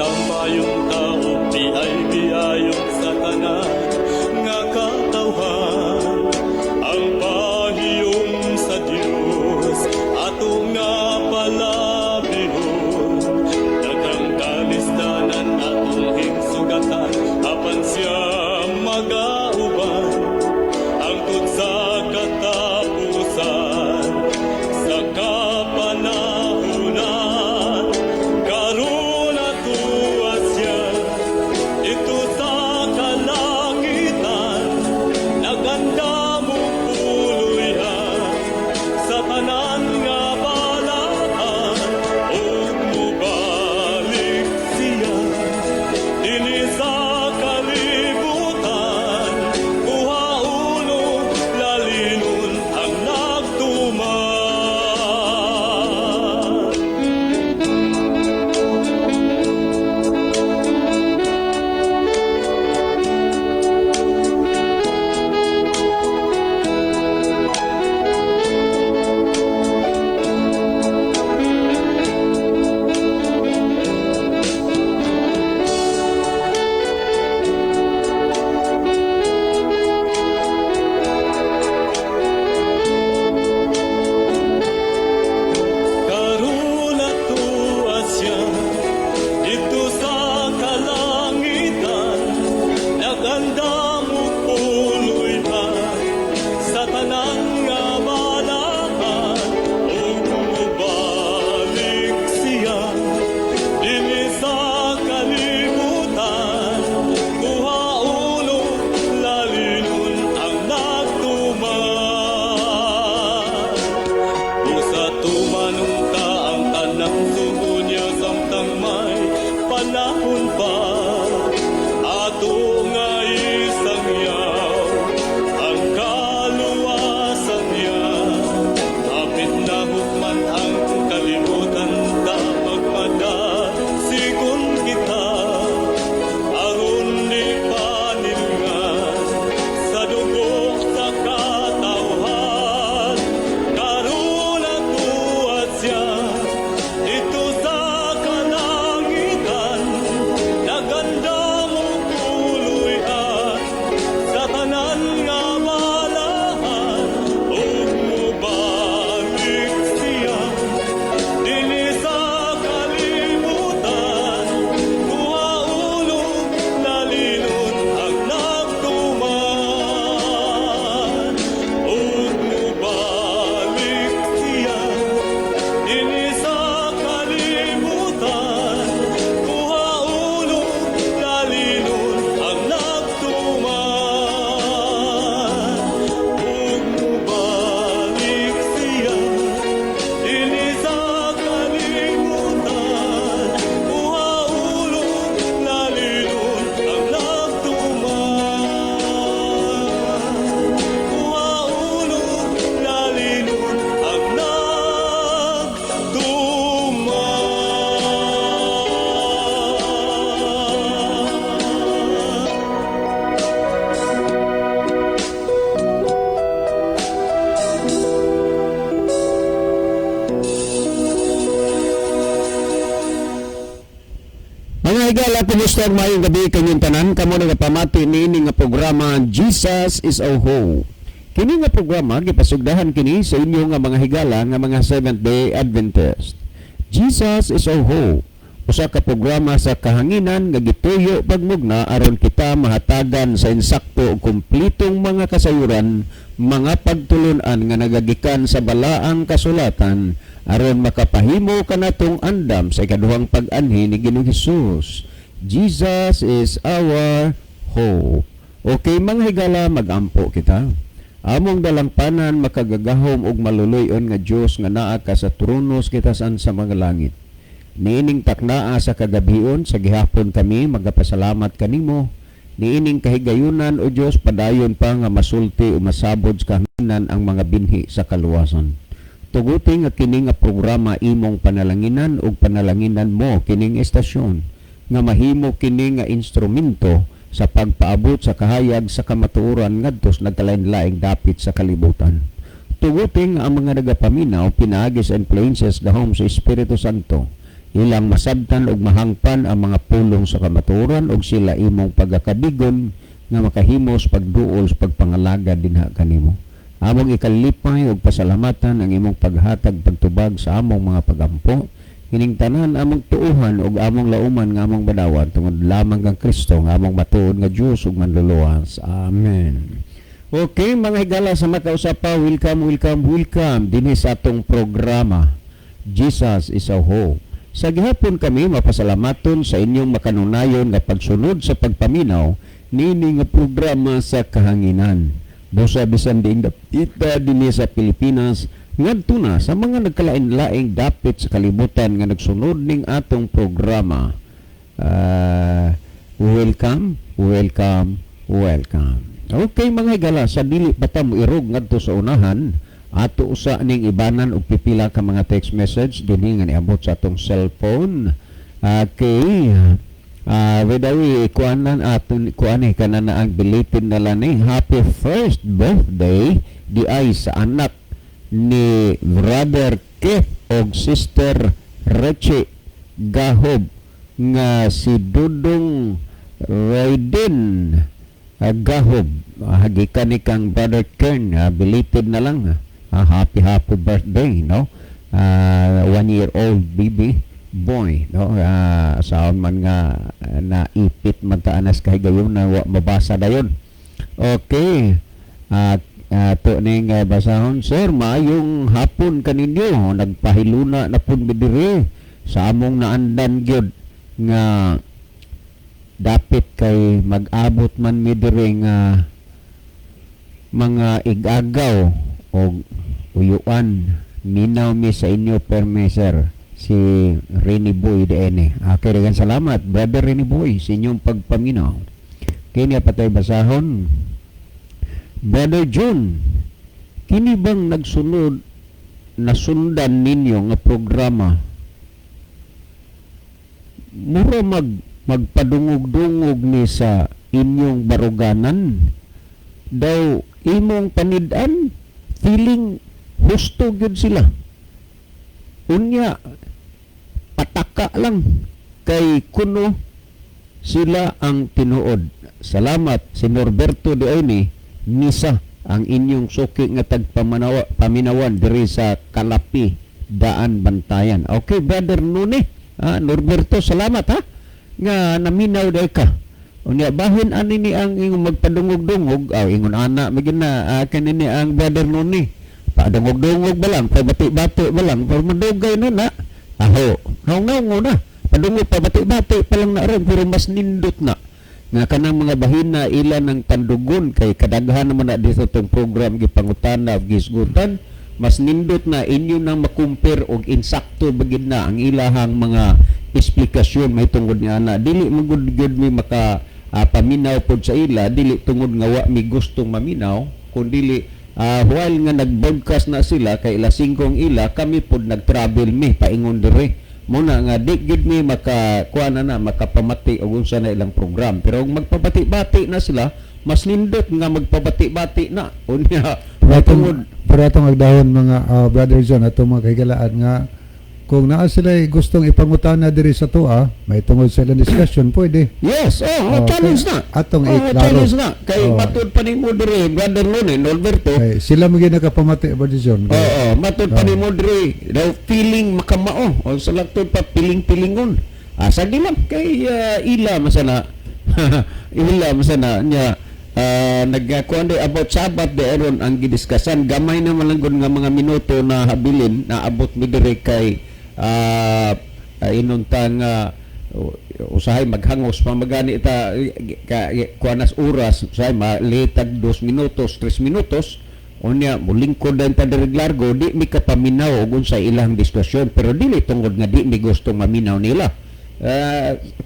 Tambayon ta og biay-biayon sa tanan nga katawhan. Ang pahiyom sa Dios ato nga palabihon. Daghang kalisdanan atong hingsugatan, apan siya magauban hangtod sa katapusan sa kapanahunan. Karon atoa siya didto sa kalangitan, nagandam og puloy-an sa tanan nga balaan, ug mobalik siya dinhi sa kalibutan, kuhaon ug lalinon ang nagtuman. Karon atoa siya didto sa kalangitan, nagandam og puloy-an sa tanan nga balaan, ug mobalik siya dinhi sa kalibutan, kuhaon ug lalinon ang nagtuman. Busa tumanon ta ang tanang sugo niya samtang may panahon pa. Ato nga isangyaw ang kaluwasan niya. Hapit na hukman ang kalibutan ta, magmadasigon kita. Aron di panilngan sa dugo sa katawhan. Karon atoa siya didto sa kalangitan, nagandam og puloy-an sa tanan nga balaan, ug mobalik siya dinhi sa kalibutan, kuhaon ug lalinon ang nagtuman. Ug mobalik siya dinhi sa kalibutan, kuhaon ug lalinon ang nagtuman. Ug mobalik siya dinhi sa kalibutan, kuhaon ug lalinon ang nagtuman. Kuhaon ug lalinon ang nagtuman. Mga higala, kumusta ug maayong gabi kanyong tanan? Kamo nagapamati niini nga programa, Jesus is Our Hope. Kini nga programa gipasugdahan kini sa inyo nga mga higala nga mga Seventh Day Adventist. Jesus is Our Hope. Usa ka programa sa kahanginan nga gituyo pagmugna aron kita mahatagan sa insakto ug kumplitong mga kasayuran, mga pagtulun-an nga nagagikan sa balaang kasulatan aron makapahimo kanatong andam sa ikaduhang pag-anhi ni Ginoong Hesus. Jesus is our hope. Okay, mga higala, magampo kita. Among dalampanan, makagagahom ug maluluy-on nga Dios nga naa ka sa trono sa kitasan sa mga langit. Niining taknaa sa kagabion sa gihapon kami magapasalamat kanimo. Niining kahigayunan, o Dios, padayon pa nga masulti o masabod sa kahanginan ang mga binhi sa kaluwasan. Tuguti nga kini nga programa imong panalanginan ug panalanginan mo kining estasyon nga mahimo kini nga instrumento sa pagpaabot sa kahayag sa kamatuoran ngadto sa nagkalain-laing dapit sa kalibutan. Tuguti nga ang mga nagapaminaw pinaagi sa influences gahom sa Espiritu Santo. Ilang masabtan ug mahangpan ang mga pulong sa kamatuoran ug sila imong pagakabigon nga makahimos pagduol sa pagpangalagad dinha kanimo. Among ikalipay ug pasalamatan ang imong paghatag pagtubag sa among mga pagampo. Kining tanan among tuuhan ug among lauman nga among banawan tungod lamang kang Kristo nga among matuod nga Dios ug Manluluwas. Amen. Okay, mga higala sa makausapa, welcome, welcome, welcome dinhi sa atong programa, Jesus is our Hope. Sa gihapon kami mapasalamaton sa inyong makanunayon nga pagsunod sa pagpaminaw nini nga programa sa kahanginan. Busa bisan diin dapita dinhi sa Pilipinas ngadto na sa mga nagkalain-laing dapit sa kalibutan nga nagsunod ning atong programa. Welcome, welcome, welcome. Okay, mga higala, sa dili pa ta mo irog ngadto sa unahan, ato usa ning ibanan og pipila ka mga text message dinhi nga niabot sa atong cellphone. Okay. By the way, kuanan aton kuan eh kana na ang belated na lang ni happy first birthday di ay sa anak ni Brother Keith og Sister Reche Gahob nga si Dudong Raiden Gahob. Gikan ni kang Brother Kern, belated na lang. Happy happy birthday, no? 1 year old baby boy, no? Saon man nga naipit man ta anas kahigayon na wa mabasa dayon. Okay. At ato ning basahon, sir, maayong hapon kaninyo. Nagpahiluna na pud mi diri sa among naandan gyud nga dapit kay mag-abot man mi diri nga mga igagaw og uyuan. Minaw mi sa inyo perme, sir, si Rene Boy DN. Okay, daghang salamat, Brother Rene Boy, sa inyong pagpaminaw. Kini patay basahon. Brother John, kini bang nagsunod nasundan ninyo nga programa mura magpadungog-dungog ni sa inyong baruganan daw? Imong panid-an, feeling husto gyud sila, unya pataka lang kay kuno sila ang tinuod. Salamat. Si Norberto de Aini misa ang inyong suki nga tagpamanawa paminawan diri sa Kalapi, Daan, Bantayan. Okay, Brother Nune, Norberto, salamat ha nga naminaw day ka. Unya bahin ani ni ang ingong magpadungog-dungog aw ingon ana magin na kanini ang Brother Nune, padungog-dungog ba lang, pabati-bati ba lang, pero madugay na na aho ngaw na padungog, pabati-bati pa lang na ron, pero mas nindot na nga kanang mga bahina ila ng tandugon kay kadaghan naman na dito tong program gipangutana ug gisgutan. Mas nindot na inyo nang makumpare og insakto bagid na ang ilahang mga esplikasyon may tungod nga ana. Dili magud gyud mi maka paminaw pod sa ila, dili tungod nga wa mi gustong maminaw, kundili while nga nag-broadcast na sila kay alas 5 ang ila, kami pod nag-travel mi paingon dire muna nga di gyud mi maka kuha na na makapamati og unsa na ilang program. Pero kung magpabati-bati na sila, mas nindot nga magpabati-bati na unya. Pero atong, tungod pero atong agdahon mga Brother John, atong mga kahigalaan nga kung naa sila gustong ipangutana diri sa tua, may tungod sa ilang discussion, pwede. Yes, oh, Oh, challenge na. Atong Oh, iklaro. challenge na. Kay matud pa nimo diri, Brother Lone, Norberto. Kay sila mo gyud nakapamati, Brother John. Oo, oh, matud pa nimo diri, daw feeling makamao o sa lagtod pa piling-pilingon. Asa di lang kay ila masana. Ila masana nya nagkuan about Sabat de aron ang gidiskusan. Gamay na man lang gud nga mga minuto na habilin na abot mi diri kay inunta nga usahay maghangos pa magani ta ka, kuanas oras, usahay malitag 2 minutos, 3 minutos, unya mulingkod dan ta diri largo, di mi kapaminaw og unsa ilang diskusyon. Pero dili tungod nga di mi gusto maminaw nila.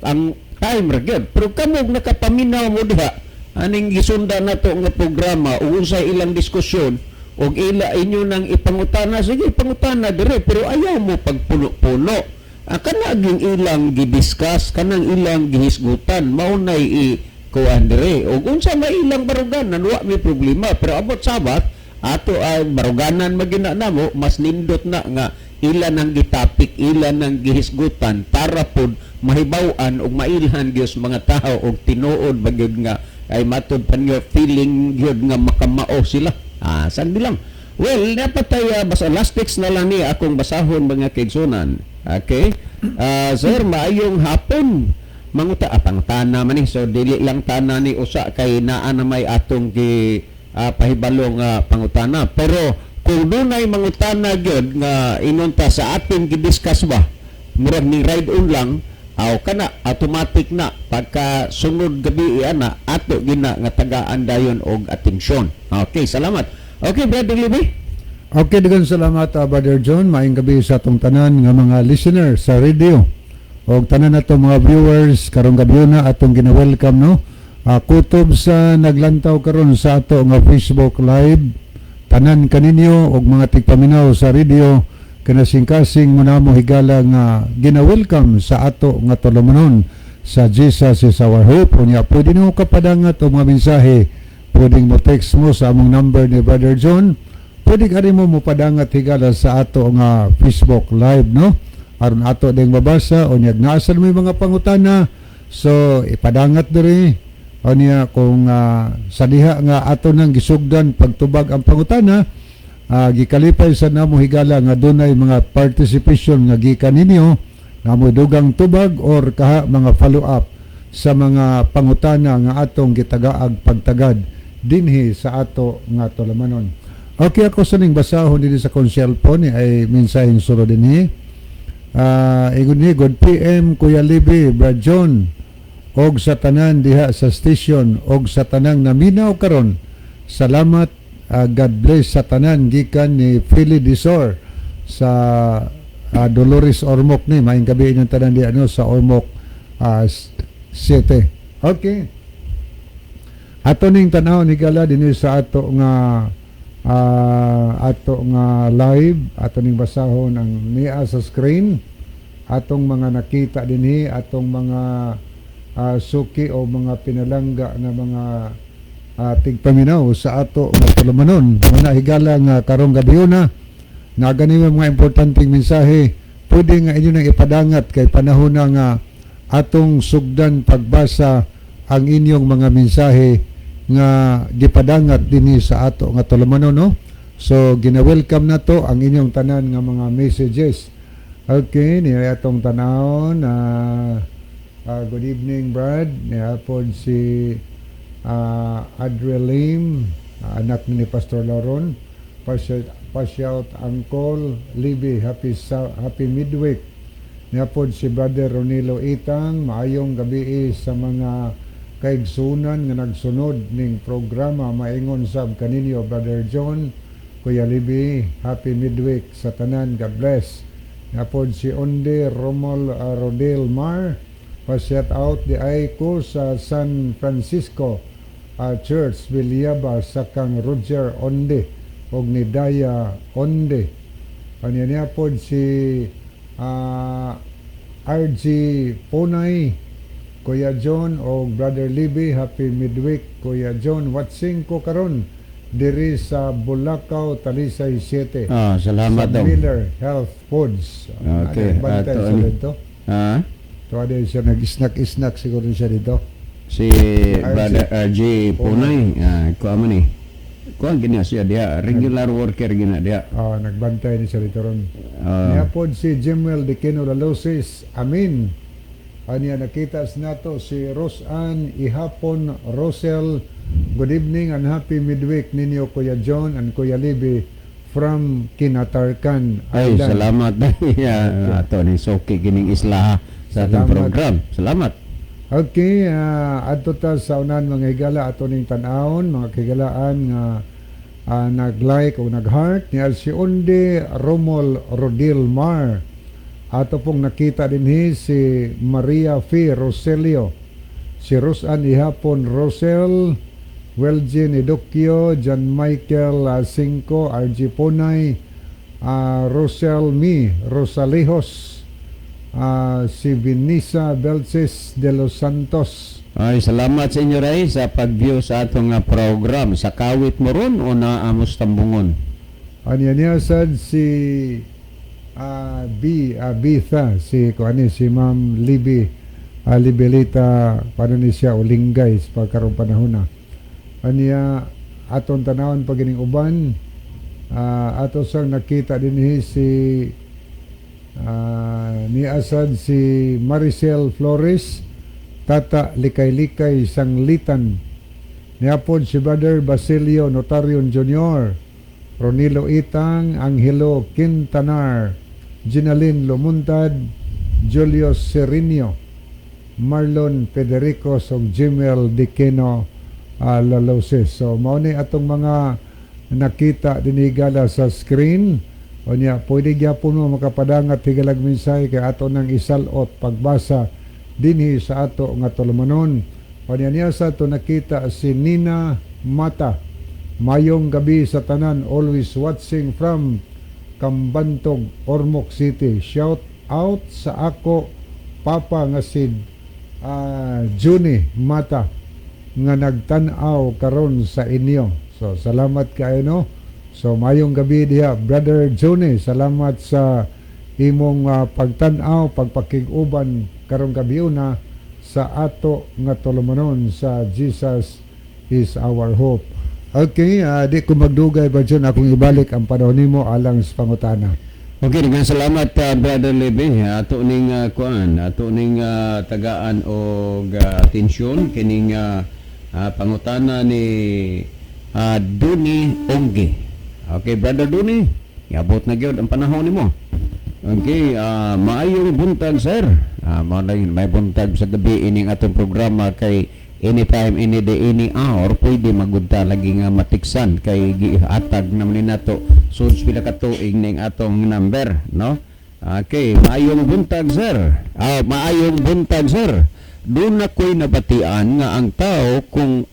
Ang time ra gyud. Pero kamo nakapaminaw mo diha aning gisundan nato nga programa ug unsay ilang diskusyon og ila inyo nang ipangutana, sige, pangutana dire, pero ayaw mo pagpuno-puno. Kana ging ilang gidiscuss, kanang ilang gihisgutan, mao nay i kuan dire ug unsa may ilang baruganan, wa may problema. Pero about Sabat Ato ay baruganan magina namo, mas nindot na nga ilan ang gitapik, ilan ang gihisgutan para pod mahibaw-an ug mailhan gyud sa mga tao og tinuod ba gyud nga ay matud pa niyo feeling gyud nga makamao sila. Ah, sandi lang. Well, dapat tayo basta last text na lang ni akong basahon, mga kaigsunan. Okay? Ah, sir, maayong hapon. Manguta pangtana man ni, so dili lang tana ni usa kay naa na may atong gi pahibalo nga pangutana. Pero kung dunay mangutana gyud nga inunta sa ating gi-discuss ba, murag ni ride on lang aw kana automatic na pagka sunod gabi ana ato gina nga tagaan dayon og atensyon. Okay, salamat. Okay, Brother Libby. Okay, daghang salamat, Brother John. Maayong gabi sa atong tanan nga mga listener sa radio. Og tanan nato mga viewers karong gabi na atong gina-welcome, no. Kutob sa naglantaw karon sa ato nga Facebook Live. Tanan kaninyo og mga tigpaminaw sa radio, kinasingkasing mo namo higala nga gina-welcome sa ato nga tulumanon sa Jesus is Our Hope. Unya pwede nimo kapadangat og mga mensahe. Pwedeng mo text mo sa among number ni Brother John. Pwede ka rin mo mopadangat higala sa ato nga Facebook Live, no, aron ato ding mabasa. Unya naasan mo yung mga pangutana, so ipadangat diri. Unya kung sa diha nga ato nang gisugdan pagtubag ang pangutana, gikalipay sa namo higala nga dunay mga participation nga gikan ninyo namo dugang tubag or kaha mga follow up sa mga pangutana nga atong gitagaag pagtagad dinhi sa ato nga tulumanon. Okay, ako sa ning basahon dinhi sa akong cellphone ni ay mensaheng sulod dinhi. Ingon ni, "Good PM, Kuya Libby, Brad John, og sa tanan diha sa station og sa tanang naminaw karon. Salamat, God bless sa tanan," gikan ni Philly Disor sa Dolores, Ormoc ni. Maayong gabi inyong tanan diha, no, sa Ormoc City. Okay. Ato ning tan-aw ni gala dinhi sa ato nga live, ato ning basahon ang niya sa screen, atong mga nakita dinhi, atong mga suki o mga pinalangga nga mga tigpaminaw sa ato nga tulumanon. Mga higala nga karong gabi na nagani mga importanteng mensahe, pwede nga inyo nang ipadangat kay panahon na nga atong sugdan pagbasa ang inyong mga mensahe nga gipadangat dinhi sa ato nga tulumanon, no. So gina-welcome na to ang inyong tanan nga mga messages. Okay, niya atong tanawon. Good evening, Brad. Niya pod si Adriel Lim, anak ni Pastor Lauron. Pa-shout, Uncle Libby, happy midweek. Niya pod si Brother Ronilo Itang, "Maayong gabi sa mga kaigsunan nga nagsunod ning programa, maingon sab kaninyo, Brother John, Kuya Libby, happy midweek sa tanan, God bless." Niya pod si Onde Romol Rodel Mar, "Pa-shout out di ay ko sa San Francisco Church, Villaba, sa kang Roger Onde og ni Daya Onde." Kanya niya pod si RG Ponay, "Kuya John o Brother Libby, happy midweek. Kuya John, watching ko karon diri sa Bulacau, Talisay City." Ah, salamat sa daw. Miller Health Foods. Okay, Bantay ato sa ani. dito. Ah, To ade siya nag-snack-snack siguro siya dito. Si Brother RJ Punay, kuha man ni. Kuha gina siya diha, regular worker gina diha. Ah, nagbantay ni siya dito ron. Ah, Niya pod si Jimuel de Quino Lalosis. Amin. Anya nakita sa nato si Rosan Ihapon Rosel. "Good evening and happy midweek ninyo, Kuya John and Kuya Libby, from Kinatarkan Ay, Island." salamat. Ya, ato ni Soki kining isla sa atong Salamat. Program. Salamat. Okay, adto ta sa unan, mga higala, ato ning tan-awon mga kahigalaan nga nag-like o nag-heart ni si Onde Romol Rodil Mar. Ato pong nakita dinhi si Maria F. Roselio, si Rosan Ihapon Rosel, Welgin Edukio, John Michael Cinco, RG Ponay, Rosel Mi Rosalejos, si Vinisa Belches de los Santos. Ay, salamat sa inyo, Ray, sa pag-view sa atong nga program. Sa Kawit mo ron o naa mos Tambungon? Anya niya sad si B Bitha, si kuani, si Ma'am Libby, Libelita, paano ni siya Ulingay sa pagkarong panahon na. Anya aton tanawon pag ining uban, ato sang nakita dinhi si ni asad si Maricel Flores, Tata Likay-Likay Sanglitan. Niapod si Brother Basilio Notarion Jr., Ronilo Itang, Angelo Quintanar, Ginalyn Lumuntad, Julio Serinio, Marlon Federico ug Jimel Diqueno Laloses. So mao ni atong mga nakita dinhi gala sa screen. Unya pwede gyapon mo makapadangat higalag mensahe kay ato nang isalot pagbasa dinhi sa ato nga tulumanon. Unya niya sa ato nakita si Nina Mata. "Mayong gabi sa tanan, always watching from Kambantog, Ormoc City. Shout out sa ako papa nga si Juni Mata nga nagtan-aw karon sa inyo." So salamat kaayo, no. So mayong gabi diha, Brother Juni. Salamat sa imong pagtan-aw, pagpakig-uban karong gabi una sa ato nga tulumanon sa Jesus is Our Hope. Okay, di ko magdugay ba dyan, akong ibalik ang panahon nimo alang sa pangutana. Okay, daghang salamat, Brother Lebe. Ato ning kuan, ato ning tagaan og atensyon kining pangutana ni Duni Ongge. Okay, Brother Duni, iabot na gyud ang panahon nimo. Okay, maayong buntag, sir. Mao na yun, may buntag sa gabi ining atong programa kay anytime, any day, any hour, pwede magunta lagi nga matiksan kay gihatag naman ni nato sud pila ka tuig ning atong number, no? Okay, maayong buntag, sir. Maayong buntag, sir. Duna ko'y nabatian nga ang tao kung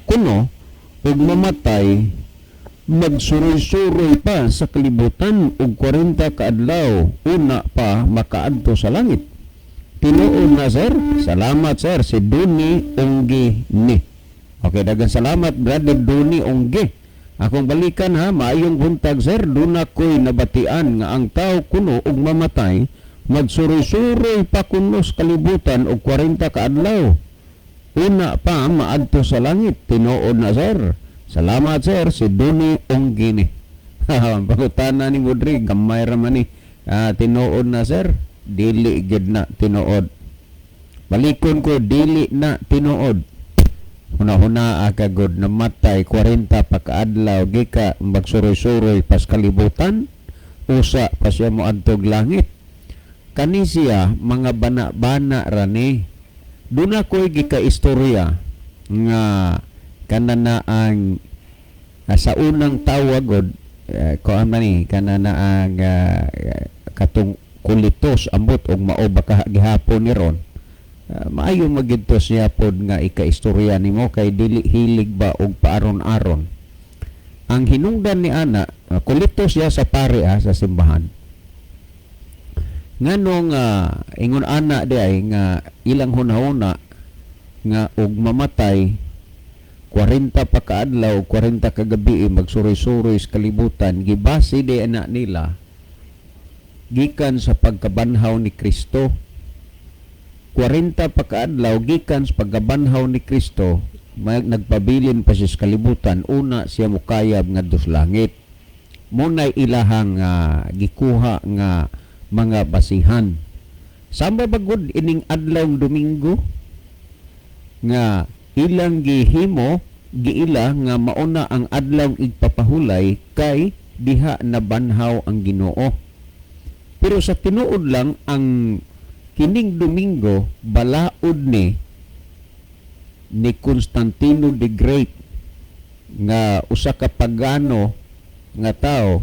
kuno ug mamatay, magsuroy-suroy pa sa kalibutan og 40 ka adlaw una pa makaadto sa langit. Tinuod na, sir? Salamat, sir." Si Duni Ongge ni. Okay, daghang salamat, Brother Duni Ongge. Akong balikan ha, maayong buntag, sir. Duna ko'y nabatian nga ang tao kuno ug mamatay, magsuroy-suroy pa kuno sa kalibutan og 40 ka adlaw una pa maadto sa langit. Tinuod na, sir? Salamat, sir. Si Duni Ongge ni. Pangutana ni Mudri, gamay ra man ni. Tinuod na, sir? Dili gid na tinuod. Balikon ko, dili na tinuod. Huna-huna ka gud, namatay 40 pa kaadlaw gika magsuroy-suroy pas kalibutan, usa pa siya moadtog langit. Kani siya mga bana-bana ra ni. Duna ko'y gika istorya nga kana na ang sa unang tawag god, kuan man ni, kana na ang katong kulitos ambot og mao ba ka gihapon ni ron. Maayo magidto siya pod nga ika-istorya nimo kay dili hilig ba og paaron-aron. Ang hinungdan ni ana, kulito siya sa pare sa simbahan. Nganong ingon ana di ay nga ilang hunahuna nga og mamatay 40 pa kaadlaw, 40 ka gabi magsuroy-suroy sa kalibutan, gibase di ana nila gikan sa pagkabanhaw ni Kristo. 40 pa kaadlaw gikan sa pagkabanhaw ni Kristo, nagpabilin pa siya sa kalibutan, una siya mukayab ngadto sa langit. Munay ilahang gikuha nga mga basihan. Sama bagod ining adlaw Domingo nga ilang gihimo, giila nga mauna ang adlaw igpapahulay kay diha nabanhaw ang Ginoo. Pero sa tinuod lang, ang kining Domingo balaod ni Constantino the Great nga usa ka pagano nga tao,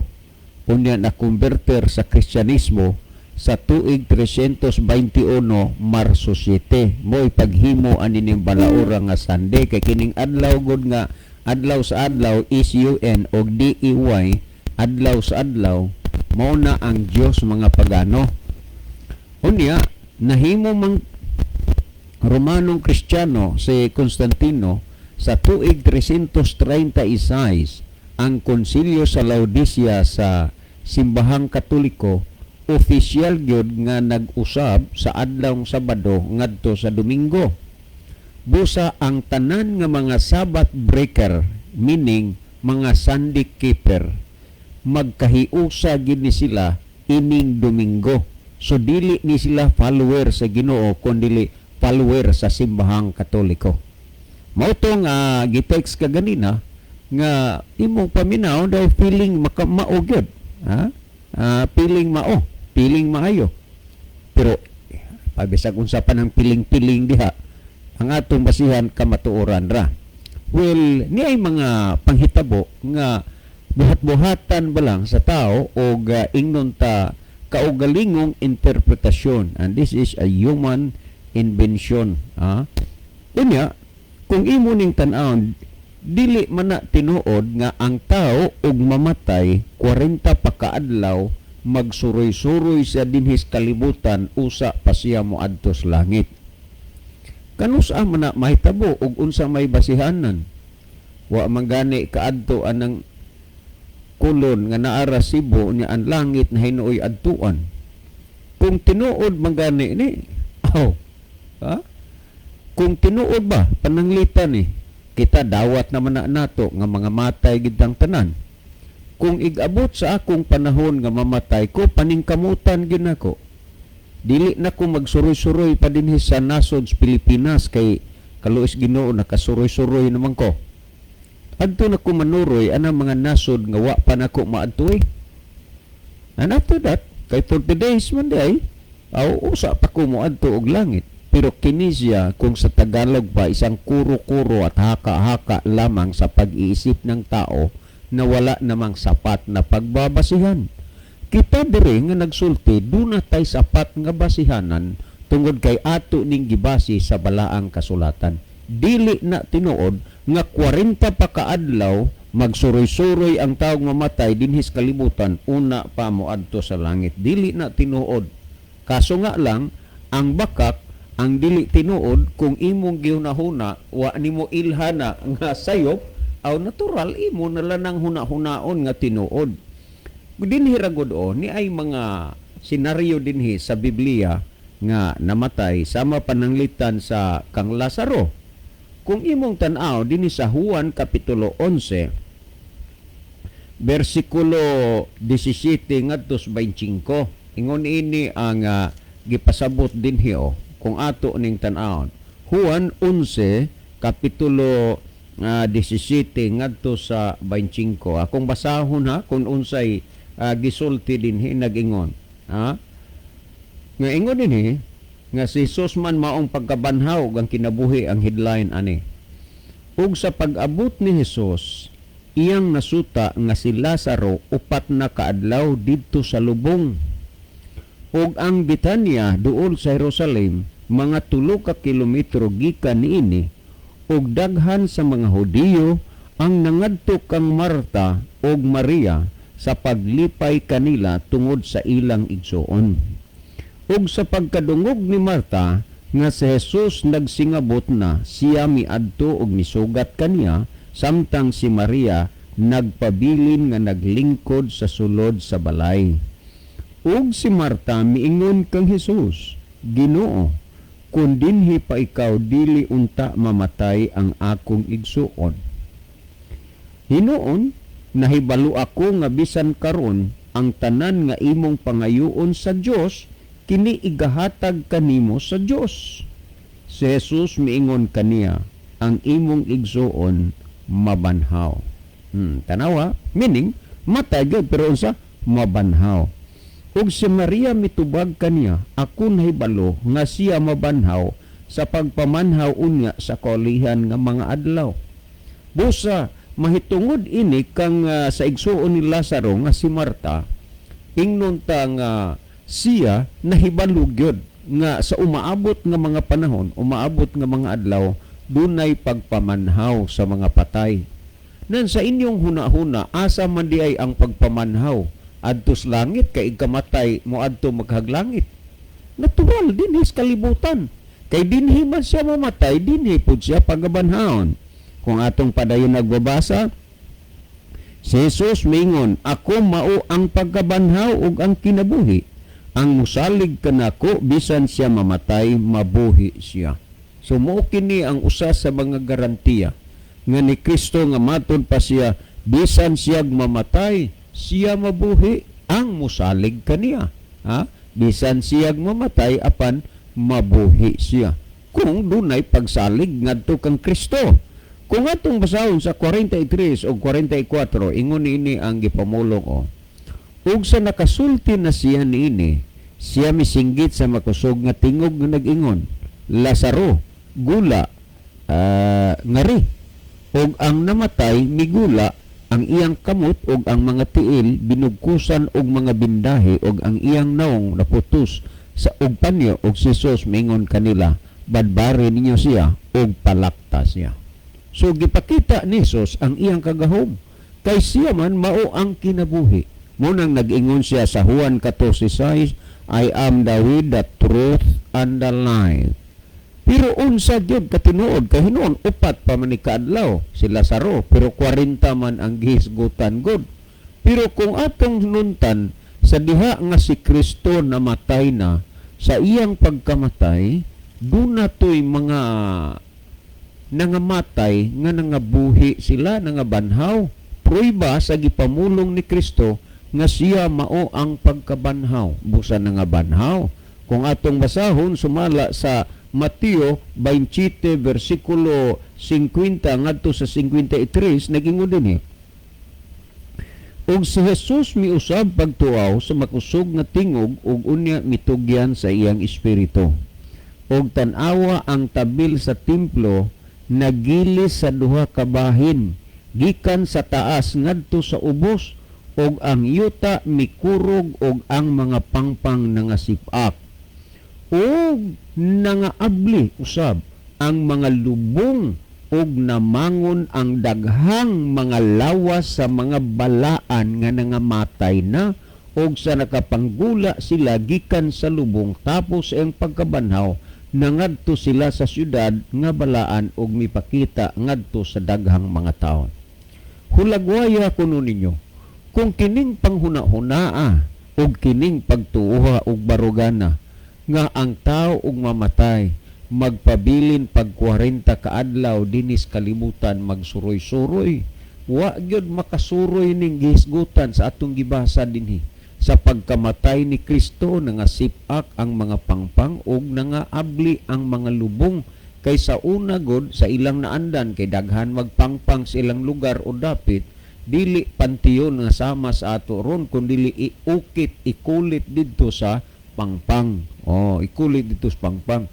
unya na converter sa Kristyanismo sa tuig 321, Marso 7, mo ipaghimo ani ning balaora nga Sunday, kay kining adlaw gud nga adlaw sa adlaw is UN og DEY, adlaw sa adlaw, mao na ang Dios mga pagano. Unya nahimo mang Romanong Kristiyano si Constantino sa tuig 336, ang konsilyo sa Laodicea sa Simbahang Katoliko opisyal gyud nga nag-usab sa adlawng Sabado ngadto sa Domingo. Busa ang tanan nga mga Sabbath breaker, meaning mga Sunday keeper, magkahiusa gid ni sila ining Domingo. So dili ni sila follower sa Ginoo kundili follower sa Simbahang Katoliko. Mao to nga gitext ka ganina nga imong paminaw daw feeling maka mao gyud. Ha? Feeling mao, feeling maayo. Pero pabisag unsa pa ng piling-piling diha, ang atong basihan kamatuoran ra. Well, ni ay mga panghitabo nga buhat-buhatan ba lang sa tao o ingnon ta kaugalingong interpretasyon, and this is a human invention, ah. Unya, kung imo ning tan-awon, dili man na tinuod nga ang tao og mamatay 40 pa kaadlaw magsuroy-suroy siya dinhi sa kalibutan usa pa siya moadto sa langit. Kanus-a man na mahitabo ug unsa may basihanan? Wa man gani kaadto anang kolon nga naara Cebu nya ang langit na hinuoy adtuan. Kung tinuod man gani ni, aw, ha? Kung tinuod ba, pananglitan ni, kita dawat naman na nato nga mga matay gid ang tanan. Kung igabot sa akong panahon nga mamatay ko, paningkamutan gid nako. Dili na ko magsuroy-suroy pa dinhi sa nasod sa Pilipinas kay kaluoy Ginoo, nakasuroy-suroy naman ko. Adto na ko manuroy anang mga nasod nga wa pa nako maadtoy. And after that, kay 40 days man di ay, aw usa pa ko moadto og langit. Pero kini siya, kung sa Tagalog pa, isang kuro-kuro at haka-haka lamang sa pag-iisip ng tao na wala namang sapat na pagbabasihan. Kita diri nga nagsulti, duna tay sapat nga basihanan tungod kay ato ning gibasi sa balaang kasulatan. Dili na tinuod nga 40 pa kaadlaw magsuroy-suroy ang taong mamatay dinhi sa kalibutan una pa moadto sa langit. Dili na tinuod. Kaso nga lang, ang bakak ang dili tinuod, kung imong gihunahuna wa nimo ilhana nga sayop aw natural imo na lang ang huna-hunaon nga tinuod. Dinhi ra gud o ni ay mga senaryo dinhi sa Biblia nga namatay sama pananglitan sa kang Lazaro. Kung imong tan-aw dinhi sa Juan kapitulo 11 bersikulo 17 ngadto sa 25, ingon ini ang gipasabot dinhi o kung ato ning tan-awon. Juan 11 kapitulo 17 ngadto sa 25. Akong basahon ha kung unsay gisulti dinhi. Nag-ingon ha nga ingon dinhi nga si Jesus man maong pagkabanhaw ug ang kinabuhi ang headline ani. Ug sa pag-abot ni Jesus, iyang nasuta nga si Lazaro 4 na kaadlaw didto sa lubong. Ug ang Betania duol sa Jerusalem mga 3 ka kilometro gikan niini, ug daghan sa mga Hudiyo ang nangadto kang Marta ug Maria sa paglipay kanila tungod sa ilang igsuon. Ug sa pagkadungog ni Marta nga si Jesus nagsingabot na, siya miadto ug misugat kaniya, samtang si Maria nagpabilin nga naglingkod sa sulod sa balay. Ug si Marta miingon kang Jesus, "Ginoo, kung dinhi pa ikaw, dili unta mamatay ang akong igsuon. Hinuon, nahibalo ako nga bisan karon ang tanan nga imong pangayoon sa Dios, kini igahatag kanimo sa Dios." Si Jesus miingon kaniya, "Ang imong igsuon mabanhaw." Tanawa, meaning matay gyud pero unsa, mabanhaw. Ug si Maria mitubag kaniya, "Ako nahibalo nga siya mabanhaw sa pagpamanhaw unya sa kaulihan nga mga adlaw." Busa mahitungod ini kang sa igsuon ni Lazaro nga si Marta, ingnon ta nga siya nahibalo gyud nga sa umaabot nga mga panahon, umaabot nga mga adlaw, dunay pagpamanhaw sa mga patay. Nan sa inyong huna-huna, asa man di ay ang pagpamanhaw? Adto sa langit? Kay ikamatay mo adto maghaglangit. Natural dinhi sa kalibutan. Kay dinhi man siya mamatay, dinhi pud siya pagabanhawon. Kung atong padayon nagbabasa, si Jesus mingon, "Ako mao ang pagkabanhaw ug ang kinabuhi. Ang musalig kanako, bisan siya mamatay, mabuhi siya." So mao kini ang usa sa mga garantiya nga ni Kristo nga matud pa siya, bisan siya mamatay, siya mabuhi ang musalig kaniya. Ha? Bisan siya mamatay, apan mabuhi siya. Kung dunay pagsalig ngadto kang Kristo. Kung atong basahon sa 43 o 44, ingon niini ang gipamulong o. Ug sa nakasulti na siya niini, siya misinggit sa makusog nga tingog nga nag-ingon, "Lazaro, gula, ngari." Ug ang namatay migula, ang iyang kamot ug ang mga tiil binugkusan og mga bindahe ug ang iyang naong naputos sa og panyo. Ug si Jesus mingon kanila, "Badbari ninyo siya ug palakta siya." So gipakita ni Jesus ang iyang kagahom kay siya man mao ang kinabuhi. Munang nag-ingon siya sa Juan 14:6, "I am the way, the truth, and the life." Pero unsa gyud katinuod? Kay hinuon 4 pa man ni kaadlaw si Lazaro, pero 40 man ang gihisgutan gud. Pero kung atong nuntan sa diha nga si Kristo namatay na, sa iyang pagkamatay, duna to'y mga nangamatay nga nangabuhi sila, nangabanhaw. Prueba sa gipamulong ni Kristo nga siya mao ang pagkabanhaw. Busa nangabanhaw. Kung atong basahon sumala sa Mateo 27 versikulo 50 ngadto sa 53, nagingon dinhi. Ug si Jesus miusab pagtuaw sa makusog nga tingog ug unya mitugyan sa iyang espiritu. Ug tan-awa, ang tabil sa templo nagilis sa duha ka bahin gikan sa taas ngadto sa ubos, ug ang yuta mikurog ug ang mga pangpang nangasip-ak ug nangaabli usab ang mga lubong ug namangon ang daghang mga lawas sa mga balaan nga nangamatay na. Ug sa nakapanggula sila gikan sa lubong tapos ang pagkabanhaw, nangadto sila sa syudad nga balaan ug mipakita ngadto sa daghang mga tawo. Hulagwaya kuno ninyo kung kining panghuna-hunaa ug kining pagtuoha ug barugana nga ang tao ug mamatay magpabilin pag 40 kaadlaw dinis kalibutan, magsuroy-suroy. Wa gyud makasuroy ning gihisgutan sa atong gibasa dinhi. Sa pagkamatay ni Kristo, nangasip-ak ang mga pangpang ug nangaabli ang mga lubong, kay sa una god sa ilang naandan, kay daghan magpangpang sa ilang lugar o dapit, dili pantiyon nga sama sa ato ron, kun dili iukit, ikulit didto sa pangpang. Oh, ikulit didto sa pangpang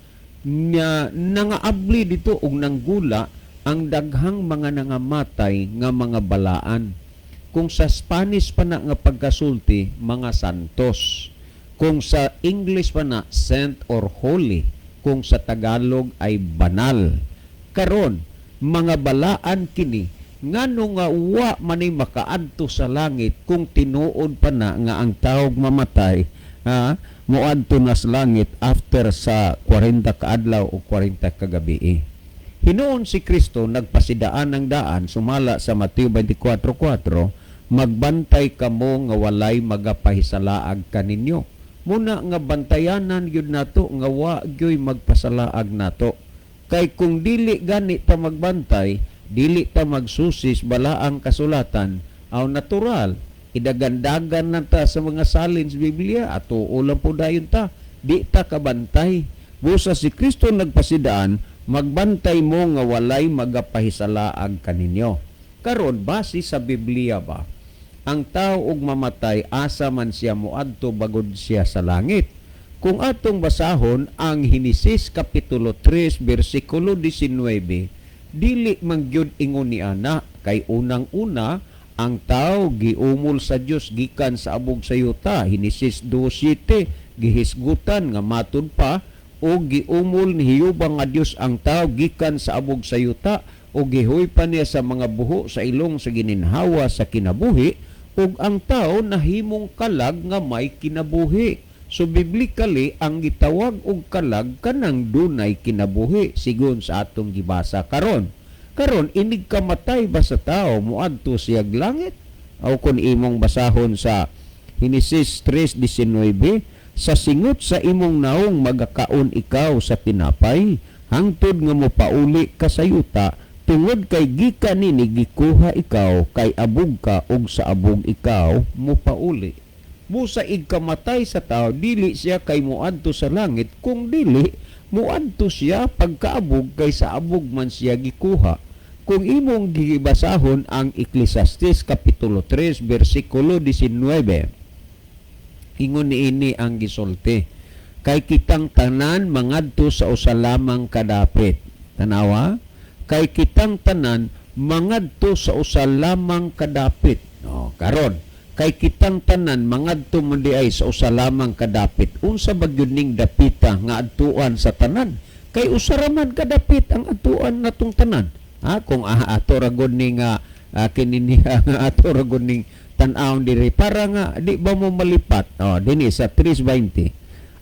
nya. Nangaabli dito og nanggula ang daghang mga nangamatay nga mga balaan. Kung sa Spanish pa na nga pagkasulti, mga santos. Kung sa English pa na, saint or holy. Kung sa Tagalog ay banal. Karon, mga balaan kini, ngano nga wa manay makaadto sa langit kung tinuod pa na nga ang tawog mamatay, ha, moadto na sa langit after sa 40 kaadlaw o 40 kagabi? Hinuon si Kristo nagpasidaan ng daan sumala sa Mateo 24:4, "Magbantay kamo nga walay magapahisalaag kaninyo." Muna nga bantayanan gyud nato nga wa gyoy magpasalaag nato. Kay kung dili gani ta magbantay, dili ta magsusis balaang kasulatan, aw natural, idagandagan na ta sa mga salin sa Biblia, ato ulam po dayon ta, di ta kabantay. Busa si Kristo nagpasidaan, "Magbantay mo nga walay magapahisalaag kaninyo." Karon, base sa Biblia ba, ang tao og mamatay, asa man siya moadto bagod siya sa langit? Kung atong basahon ang Henesis kapitulo 3 bersikulo 19, dili man gyud ingon ni ana, kay unang-una ang tao giumol sa Dios gikan sa abog sa yuta. Henesis 2:7, gihisgutan nga matud pa o giumol ni Hiyuba nga Dios ang tao gikan sa abog sa yuta o gihuypan niya sa mga buho sa ilong sa gininhawa sa kinabuhi, ug ang tao nahimong kalag nga may kinabuhi. So biblically, ang gitawag og kalag kanang dunay kinabuhi sigon sa atong gibasa karon. Karon, inig kamatay ba sa tao, moadto siyag langit? O kung imong basahon sa Henesis 3:19, "Sa singot sa imong naong magakaon ikaw sa tinapay hangtod nga mopauli ka sa yuta, tungod kay gikan nini gikuha ikaw, kay abog ka ug sa abog ikaw mopauli." Busa igkamatay sa tao, dili siya kay moadto sa langit, kung dili moadto siya pagkaabog, kay sa abog man siya gikuha. Kung imong gibasahon ang Ecclesiastes kapitulo 3 bersikulo 19, ingon niini ang gisulti, "Kay kitang tanan mangadto sa usa lamang kadapit." Tanawa, kay kitang tanan mangadto sa usa lamang kadapit. No, karon, kay kitang tanan mangadto man diay sa usa lamang kadapit, unsa ba gyud ning dapita nga adtuan sa tanan? Kay usa ra man kadapit ang adtuan natong tanan, ha? Kung ato ra gud ni nga kini niya nga ato ra gud ning tan-awon diri para nga di ba mo malipat. Oh, dinhi sa 3:20,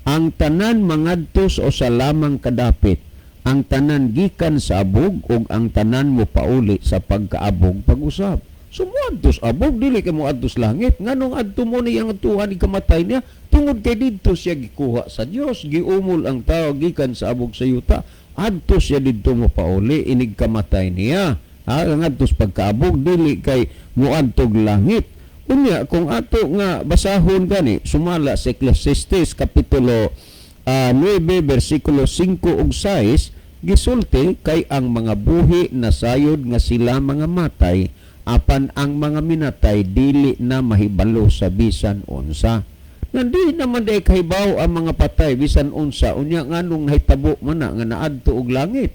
ang tanan mangadto sa usa lamang kadapit, ang tanan gikan sa abog ug ang tanan mo pauli sa pagkaabog pag-usab. So moadto sa abog, dili kay moadto sa langit. Nganong adto mo niyang adtuan kamatay niya? Tungod kay didto siya gikuha sa Dios, giumol ang tao gikan sa abog sa yuta. Adto siya didto mo pauli inig kamatay niya. Ha, ang adto sa pagkaabog, dili kay moadtog langit. Unya, kung ato nga basahon gani sumala sa Ecclesiastes kapitulo 9 bersikulo 5 ug 6, gisulti, "Kay ang mga buhi nasayod nga sila mga matay, apan ang mga minatay dili na mahibalo sa bisan unsa." Nandi naman day kahibaw ang mga patay bisan unsa. Unya, nganong nahitabo man na nga naadto og langit?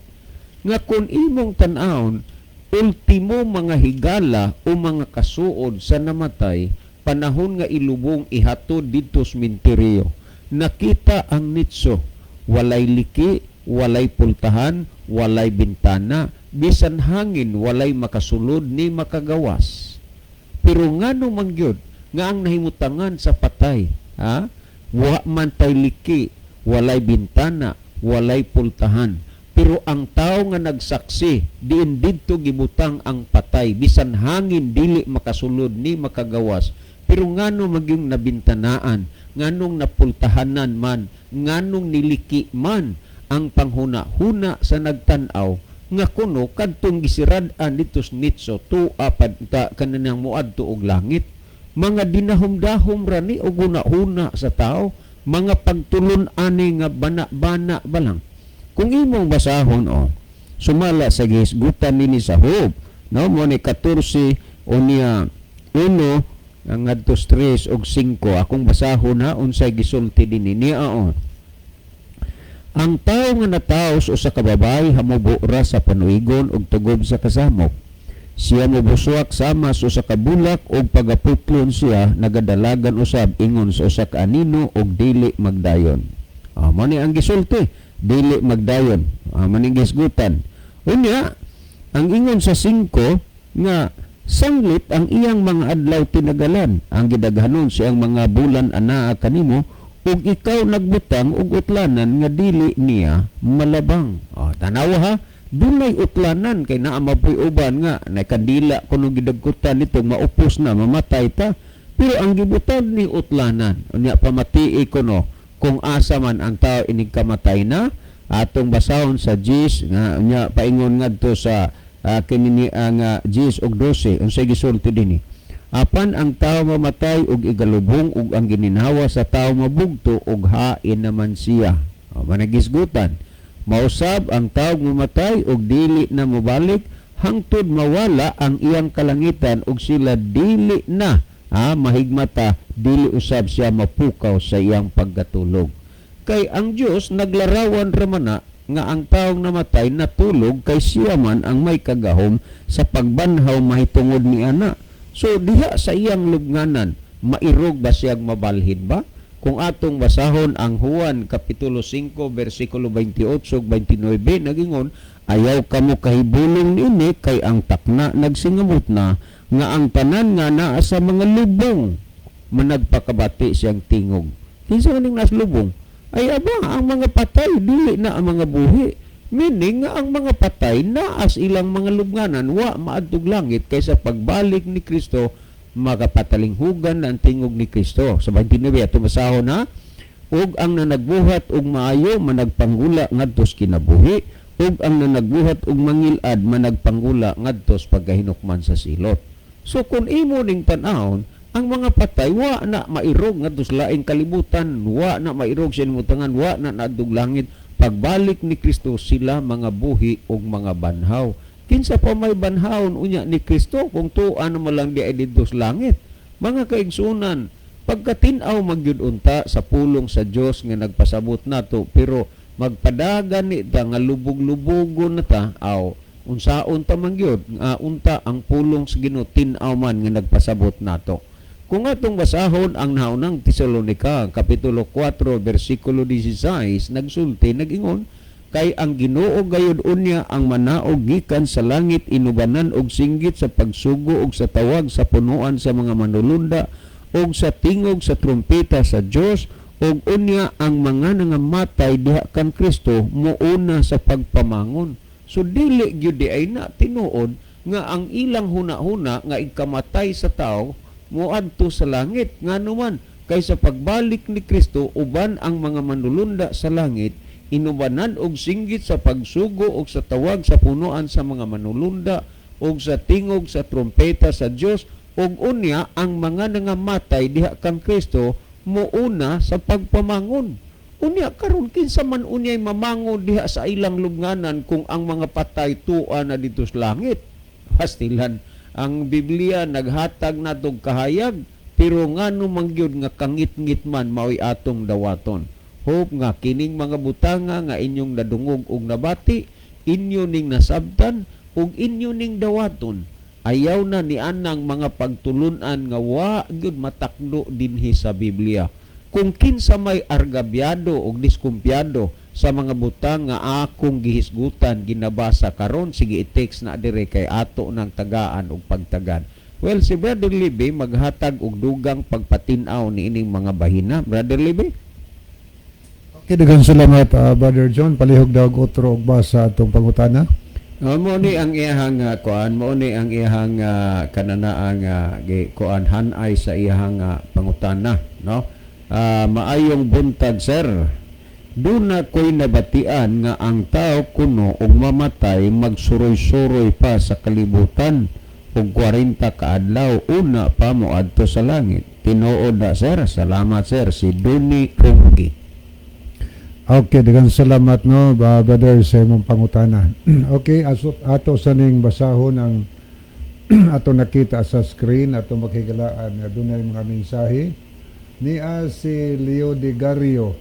Nga kung imong tan-awon, ultimo mga higala o mga kasuod sa namatay, panahon nga ilubong, ihatod didto sa sementeryo, nakita ang nitso, walay liki, walay pultahan, walay bintana, bisan hangin walay makasulod ni makagawas. Pero ngano man gyud nga ang nahimutangan sa patay, ha, wa man tay liki, walay bintana, walay pultahan, pero ang tao nga nagsaksi diin didto gibutang ang patay, bisan hangin dili makasulod ni makagawas, pero ngano magyung nabintanaan, nganong napultahanan man, nganong niliki man ang panghuna-huna sa nagtan-aw nga kuno kadtong gisirad-an didto sa nitso tua pad ta kanang moadto og langit? Mga dinahom-dahom ra ni og huna-huna sa tao, mga pagtulon-ani nga bana-bana ba lang. Kung imong basahon, oh, sumala sa gihisgutan nini sa Job, no, mo ni 14 unya 1 ang ngadto 3 og 5. Akong basahon ha, unsay gisulti dinhi niya. Oh, "Ang tao nga nataos usa ka babayi hamubo ra sa panuigon ug tugob sa kasamok. Siya mobuswak sama sa usa ka bulak ug pagaputlon siya nagadalagan usab ingon sa usa ka anino ug dili magdayon." Ah, mo ni ang gisulti, dili magdayon. Ah, mo ni gihisgutan. Unya, ang ingon sa 5 nga sanglit ang iyang mga adlaw tinagalan, ang gidaghanon siyang mga bulan anaa kanimo, ug ikaw nagbutang og utlanan nga dili niya malabang. Oh, tanawa ha, dunay utlanan kay naa mapoy uban nga na kandila kuno gidagkutan nito, maupos na, mamatay ta. Pero ang gibutan ni utlanan, unya pamatii kuno kung asa man ang tao inig kamatay na. Atong basahon sa 10 nga unya paingon ngadto sa kini ang 10 ug 12, unsay gisulti dinhi? "Apan ang tao mamatay ug igalubong, ug ang gininhawa sa tao mabugto ug hain naman siya." O, managisgutan. "Mausab ang tao mamatay ug dili na mobalik hangtod mawala ang iyang kalangitan ug sila dili na mahigmata, dili usab siya mapukaw sa iyang pagkatulog." Kay ang Dios naglarawan ramana nga ang taong namatay natulog, kay siya man ang may kagahom sa pagbanhaw mahitungod ni ana. So diha sa iyang lubnganan, mairog ba siyang mabalhin ba? Kung atong basahon ang Juan kapitulo 5 bersikulo 28 ug 29, nagingon, "Ayaw kamo kahibulong niini, kay ang takna nagsingamot na nga ang tanan nga naa sa mga lubong managpakabati siyang tingog." Kinsa man ning naslubong? Ay aba, ang mga patay, dili na ang mga buhi. Meaning nga ang mga patay naa sa ilang mga lubnganan, wa maadtog langit kaysa pagbalik ni Kristo makapatalinghugan na ang tingog ni Kristo. Sa 29 ato basahon na, "Ug ang nanagbuhat og maayo managpanggula ngadto sa kinabuhi, ug ang nanagbuhat og mangilad managpanggula ngadto sa pagkahinukman sa silot." So kung imo ning tan-awon, ang mga patay wa na mairog ngadto sa laing kalibutan, wa na mairog sa imutangan, wa na naadtog langit. Pagbalik ni Kristo sila mga buhi ug mga banhaw. Kinsa pa may banhawon unya ni Kristo kung tuan naman lang di ay didto sa langit? Mga kaigsunan, pagkatin-aw magyud unta sa pulong sa Dios nga nagpasabot nato, pero magpadagan ni ta nga lubog-lubogon na ta, aw unsaon ta man gyud nga unta ang pulong sa Ginoo tin-aw man nga nagpasabot nato. Kung atong basahon ang Naunang Tesalonika kapitulo 4 bersikulo 16, nagsulti, nag-ingon, "Kay ang Ginoo gayud unya ang manaog gikan sa langit inubanan og singgit sa pagsugo og sa tawag sa punuan sa mga manulunda og sa tingog sa trumpeta sa Dios, ug unya ang mga nangamatay diha kan Kristo muuna sa pagpamangon." So dili gyud di ay na tinuod nga ang ilang huna-huna nga ikamatay sa tao moadto sa langit. Ngano man? Kay sa pagbalik ni Kristo uban ang mga manulunda sa langit inubanan og singgit sa pagsugo og sa tawag sa punuan sa mga manulunda og sa tingog sa trumpeta sa Dios, ug unya ang mga nangamatay diha kang Kristo muuna sa pagpamangon. Unya karon, kinsa man unyay mamangon diha sa ilang lubnganan kung ang mga patay tua na dito sa langit? Pastilan, ang Biblia naghatag natog kahayag, pero ngano man gyud nga kangit-ngit man mao'y atong dawaton. Hope nga kining mga butanga nga inyong nadungog ug nabati, inyo ning nasabtan ug inyo ning dawaton. Ayaw na ni anang mga pagtulunan nga wa gyud matakdo dinhi sa Biblia. Kung kinsa may argabyado og diskumpiyado sa mga butang nga akong gihisgutan, ginabasa karon, sige, i-text na dire kay ato ng tagaan og pagtagan. Well, si Brother Libby maghatag og dugang pagpatin-aw niining mga bahina. Brother Libby? Okay, daghang salamat, Brother John. Palihog daw og otro og basa atong pangutana. Mo ni ang iyahang kuan, mo ni ang iyahang kananaang gi kuan hanay sa iyahang pangutana, no? "Maayong buntag, sir. Duna ko'y nabatian nga ang tao kuno og mamatay magsuroy-suroy pa sa kalibutan og 40 ka adlaw una pa moadto sa langit. Tinuod na, sir? Salamat, sir." Si Duni Runggi. Okay, daghang salamat, no, ba, brother, sa imong pangutana. Okay, aso, ato sa ning basahon ang ato nakita sa screen, ato makigalaan nga dunay mga mensahe. Nia si Leo de Gario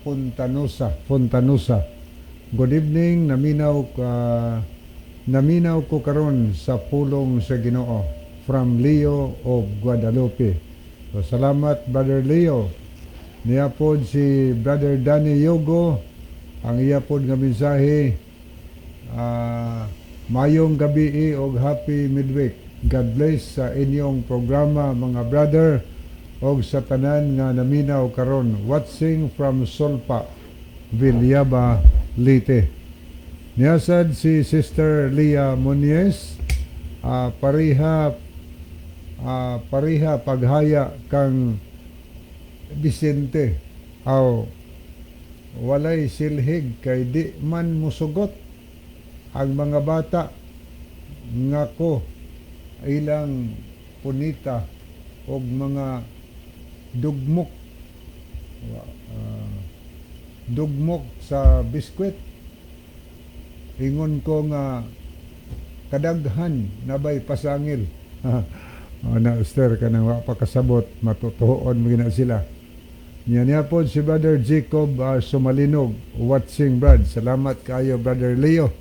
Fontanosa, Fontanosa. "Good evening, naminaw ko karon sa pulong sa Ginoo, from Leo of Guadalupe." So, salamat, Brother Leo. Niya pod si Brother Danny Yogo, ang iya pod nga mensahe, "Mayong gabi og happy midweek. God bless sa inyong programa, mga brother, og sa tanan nga naminaw karon. Watching from Solpa, Villaba, Leyte." Niya sad si Sister Leah Muñez, "Pareha paghaya kang Vicente, aw walay silhig kay di man musugot ang mga bata nga ko ilang punita og mga dugmok dugmok sa biskwit. Ingon ko nga kadaghan nabay pasangil." Oh, na Esther, kanang wa pa kasabot, matutuon mo gina sila. Niya niya po si Brother Jacob Sumalinog, "Watching, Brad." Salamat kayo, Brother Leo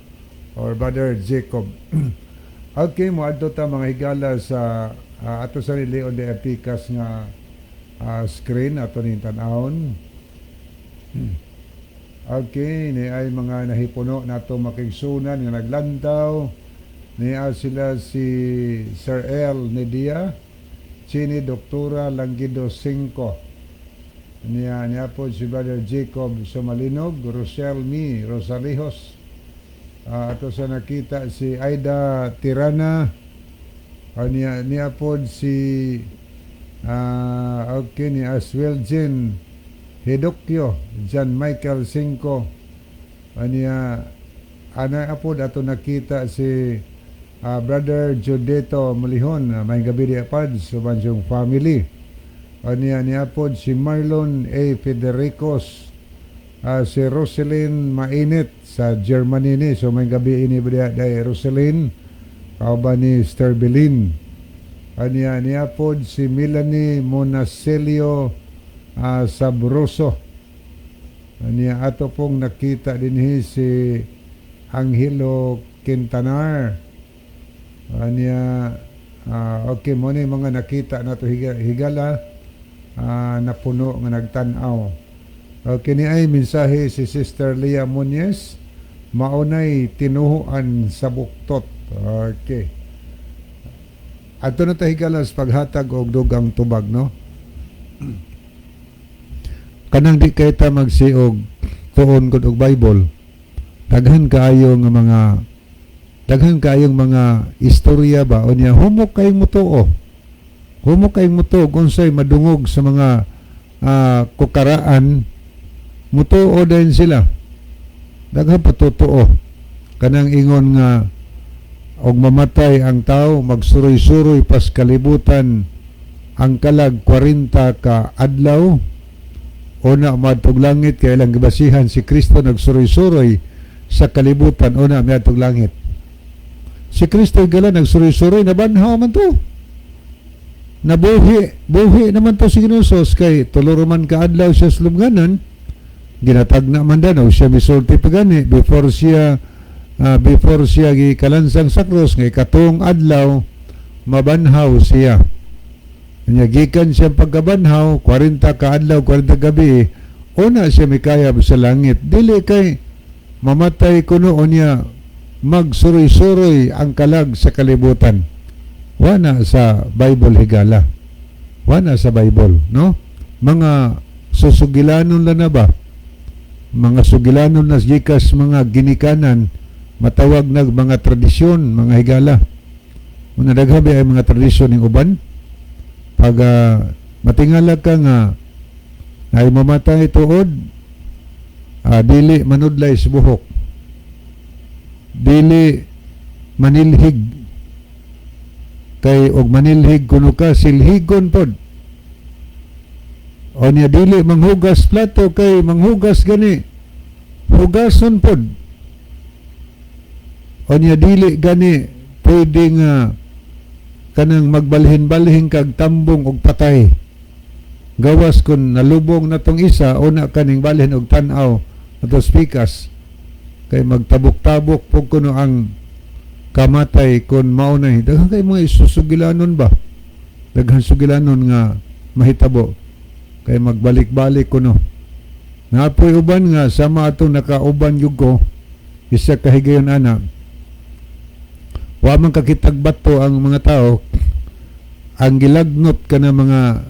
or Brother Jacob. Okay, moadto ta, mga higala, sa ato sa ni Leo de Epicas nga screen ato ning tan-awon. Okay, ni ay mga nahipuno nato makigsunan nga naglantaw. Niya sila si Sir L. Nidia, Chini Doktora Langido 5. Niya niya po si Brother Jacob Sumalinog, Rosel Mi Rosalijos. Ato sa nakita si Aida Tirana. Niya niya po si okay ni Aswel Jen Hedokyo, John Michael Cinco. Niya ana apod ato nakita si Brother Judeto Mulihon, may gabi di apad sa siyang family. Niya niya pod si Marlon A. Federicos, si Roselyn Mainit sa Germany ni. So may gabi ini ba day Roselyn, kauban ni Sterbelin. Niya niya pod si Melanie Monacelio Sabroso. Niya ato pong nakita dinhi si Angelo Quintanar. Niya okay mo ni mga nakita nato higala napuno nga nagtan-aw. Okay ni ay mensahe si Sister Leah Muñez, maunay tinuhuan sa buktot. Okay. Ato na ta, higala, sa paghatag og dugang tubag, no? Kanang di kay ta magsiog tuon gud og Bible. Daghan kaayo nga mga daghan kaayong mga istorya ba, unya humok kayong mutuo. Humok kayong mutuo kung unsay madungog sa mga kukaraan, mutuo din sila. Daghan pa totoo. Kanang ingon nga og mamatay ang tao, magsuroy-suroy pas kalibutan ang kalag 40 ka adlaw, una maadtog langit, kay ilang gibasihan si Kristo nagsuroy-suroy sa kalibutan, una miadtog langit. Si Kristo gala nagsuroy-suroy, nabanhaw man to, nabuhi buhi naman to si Ginoo, kay tulo man ka adlaw siya sa lubnganan, ginatagna man dan siya, misulti pa gani before siya gikalansang sa krus nga ikatong adlaw mabanhaw siya. Nya gikan siya pagkabanhaw, 40 ka adlaw, 40 gabi, una siya mikayab sa langit. Dili kay mamatay kuno unya magsuroy-suroy ang kalag sa kalibutan. Wana sa Bible, higala. Wana sa Bible, no? Mga susugilanon lang na ba? Mga sugilanon na gikas mga ginikanan, matawag nag mga tradisyon, mga higala. Una daghabi ay mga tradisyon ng uban. Pag matingala ka nga ay mamatay tuod, dili manudlay sa buhok, dili manilhig, kay og manilhig kuno ka, silhigon pod. O niya dili manghugas plato, kay manghugas gani, hugason pod. O niya dili gani pwede nga kanang magbalhin-balhin kag tambong og patay, gawas kun nalubong na tong isa, una kaning balhin og tan-aw ato pikas, kay magtabok-tabok pug kuno ang kamatay kun mao na. Daghan kay mga isusugilanon ba, daghan sugilanon nga mahitabo kay magbalik-balik kuno. Napoy uban nga sama atong nakauban gyud ko isa ka higayon ana, wa man kakitag bato ang mga tao, ang gilagnot ka na mga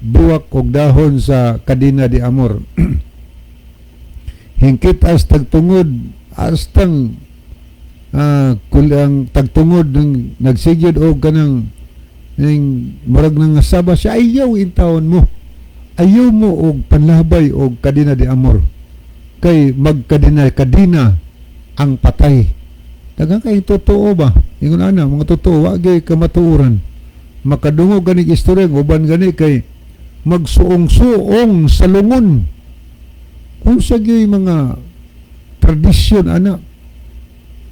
buwak og dahon sa kadina di amor, hingkit as tagtungod astang kulang tagtungod ng nagsigyod og kanang ning murag nang saba siya. Ayaw intawon mo, ayaw mo og panlabay og kadina di amor, kay magkadina kadina ang patay. Daghan kay totoo ba, ingon ana mga totoo, wa gyud kamatuoran. Makadungog gani istorya ang uban gani kay magsuong-suong sa lungon, kung sa gyud mga tradisyon ana.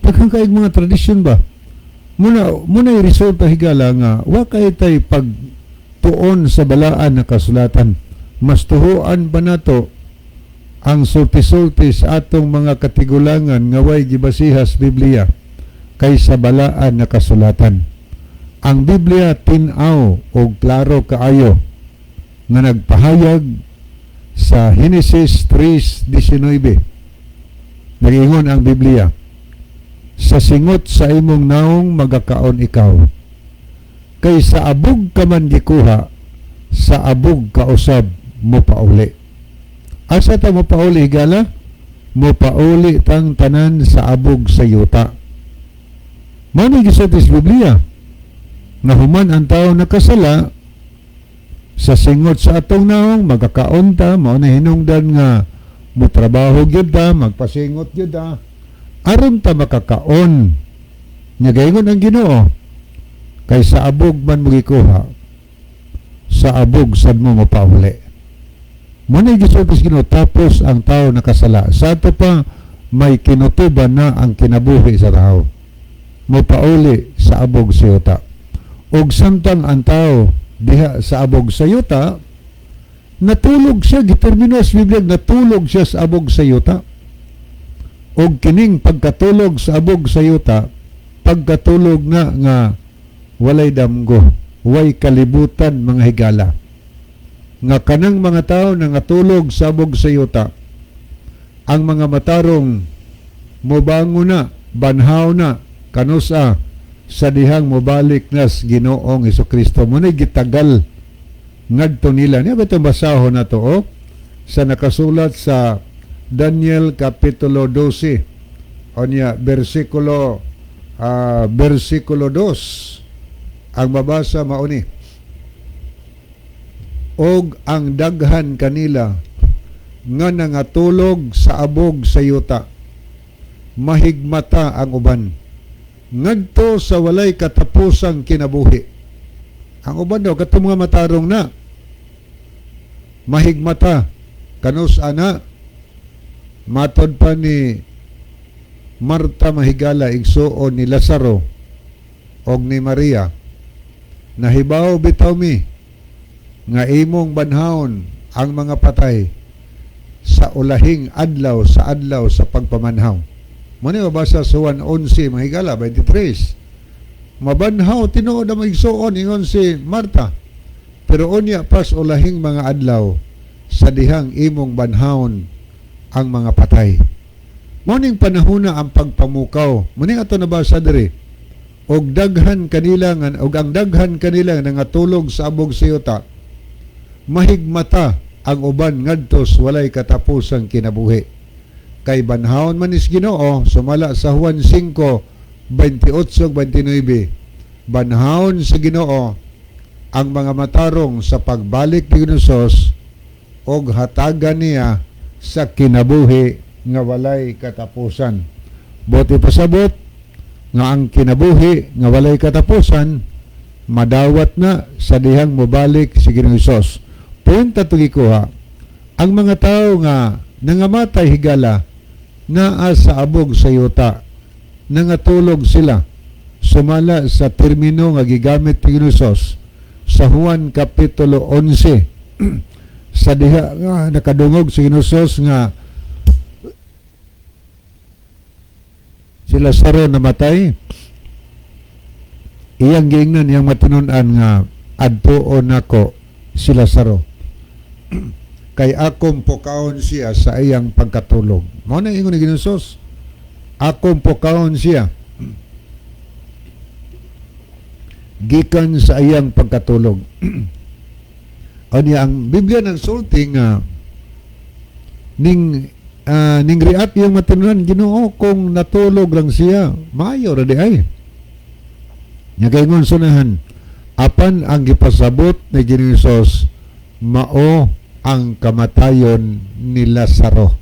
Daghan kay mga tradisyon ba. Muna muna resulta, higala, nga wa kay tay pagtuon sa balaan na kasulatan. Mas tuhuan pa nato ang sulti-sulti sa atong mga katigulangan nga way gibasihas Biblia kaysa balaan na kasulatan. Ang Biblia tin-aw og klaro kaayo nga nagpahayag sa Henesis 3:19. Nag-ingon ang Biblia, "Sa singot sa imong naong magakaon ikaw. Kay sa abog ka man gikuha, sa abog ka usab." mopauli. Asa ta mopauli, higala? Mopauli tang tanan sa abog sa yuta. Mao ni gisulti sa Biblia nga human ang tao nakasala, sa singot sa atong naong magkakaon ta, mao na hinungdan nga motrabaho gyud ta, magpasingot gyud ta aron ta makakaon. Nya gaingon ang Ginoo, kay sa abog man mo gikuha, sa abog sad mo mapauli. Mao na gisulti sa Ginoo, tapos ang tao nakasala. Sa ato pa may kinutuban na ang kinabuhi sa tao, mopauli sa abog sa yuta. Ug samtang ang tao diha sa abog sa yuta, natulog siya, gitermino sa Biblia, natulog siya sa abog sa yuta. Ug kining pagkatulog sa abog sa yuta, pagkatulog na nga walay damgo, way kalibutan, mga higala. Nga kanang mga tao na ngatulog sa abog sa yuta, ang mga matarong mobangon na, banhaw na, kanusa sa dihang mobalik nas Ginoong Kristo. Mao gitagal ngadto nila. Niya ba itong basahon na to, oh? Sa nakasulat sa Daniel Kapitulo 12. O niya, versikulo 2. Ang mabasa mauni. Og ang daghan kanila nga nangatulog sa abog sa yuta, mahigmata ang uban ngadto sa walay katapusang kinabuhi. Ang uban daw, katong mga matarong na mahigmata kanus ana, matod pa ni Marta, mahigala, igsuon ni Lazaro og ni Maria, "Nahibaw bitaw mi nga imong banhawon ang mga patay sa ulahing adlaw, sa adlaw sa pagpamanhaw." Mao ni mabasa sa Juan 11, mahigala, 23. "Mabanhaw tinuod ang igsuon," ingon si Marta. "Pero unya pas ulahing mga adlaw sa dihang imong banhawon ang mga patay." Mao ning panahona ang pagpamukaw. Mao ning ato nabasa diri. Og ang daghan kanila nga nangatulog sa abog sa yuta, mahigmata ang uban ngadto sa walay katapusang kinabuhi. Kay banhawon man is Ginoo sumala sa Juan 5:28 29. Banhawon sa Ginoo ang mga matarong sa pagbalik ni Hesus og hatagan niya sa kinabuhi nga walay katapusan. Buot ipasabot nga ang kinabuhi nga walay katapusan madawat na sa dihang mobalik si Ginoong Hesus. Punta gikuha ang mga tao nga nangamatay, higala, naa sa abog sa yuta, nangatulog sila sumala sa termino nga gigamit ni Ginoong Hesus sa Juan Kapitulo 11, sa diha nga nakadungog si Ginoong Hesus nga si Lazaro namatay. Iyang giingnan iyang matinunan nga, "Adtuon nako si Lazaro kay akong pukaon siya sa iyang pagkatulog." Mao na ingon ni Ginoong Hesus, "Akong pukaon siya gikan sa iyang pagkatulog." Unya ang Biblia nagsulti nga ning react yung matinunan, "Ginoo, kung natulog lang siya, maayo ra di ay." Nya kaingon sunahan, apan ang gipasabot ni Ginoong Hesus mao ang kamatayon ni Lazaro.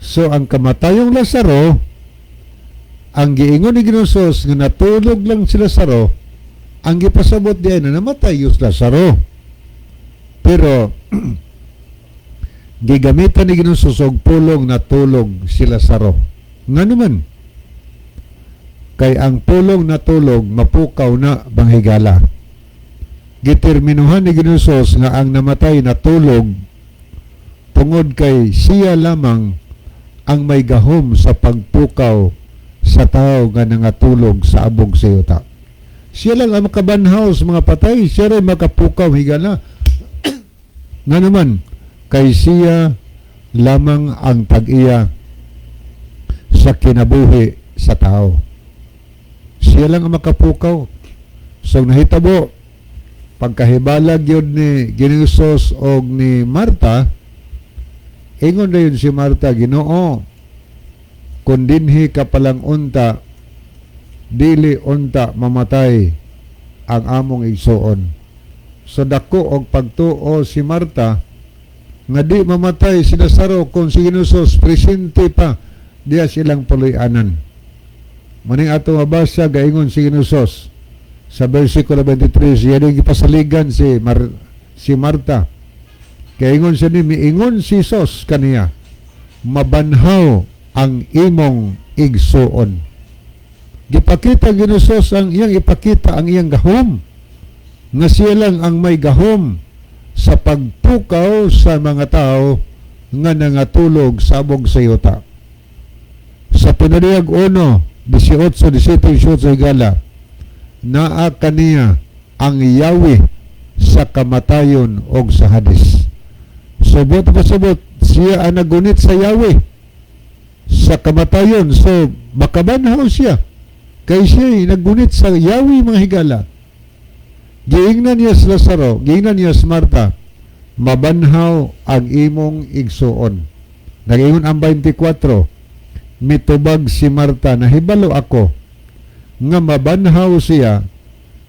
So ang kamatayong Lazaro, ang giingon ni Ginoong Hesus nga natulog lang si Lazaro, ang gipasabot diay na namatay yung Lazaro. Pero gigamitan ni Ginoong Hesus og pulong "natulog si Lazaro." Nga naman, kay ang pulong "natulog" mapukaw na, mga higala. Giterminuhan ni Ginoong Hesus nga ang namatay natulog tungod kay siya lamang ang may gahom sa pagpukaw sa tao nga nangatulog sa abog sa yuta. Siya lang ang makabanhaw sa mga patay, siya rin makapukaw, higala. Nga naman, kay siya lamang ang tag-iya sa kinabuhi sa tao. Siya lang ang makapukaw. So nahitabo, Pagkahibalag yun ni Ginoong Hesus og ni Marta, ingon dayon si Marta, "Ginoo, kung dinhi ka palang unta, dili unta mamatay ang among igsuon." So dako og pagtuo si Marta nga di mamatay si Lazaro kung si Ginoong Hesus presente pa diya silang puloy-anan. Maning ato mabasa, gaingon si Ginoong Hesus sa versikulo 23, siya yung gipasaligan si Marta. Kaingon siya ni, miingon si Jesus kaniya, "Mabanhaw ang imong igsuon." Gipakita Ginoong Hesus ang iyang ipakita ang iyang gahom, nga siya lang ang may gahom sa pagpukaw sa mga tao nga nangatulog sa abog sa yuta. Sa Pinaduyag 1, 18, 17, 18 higala, naa kaniya ang yawi sa kamatayon og sa Hades. Subot pasubot, siya ang nagunit sa yawi sa kamatayon. So, makabanhaw siya. Kay siya naggunit sa yawi, mga higala. Giingnan niya si Lazaro, giingnan niya si Marta, "Mabanhaw ang imong igsuon." Nag-ingon ang 24, mitubag si Marta, "Nahibalo ako nga mabanhaw siya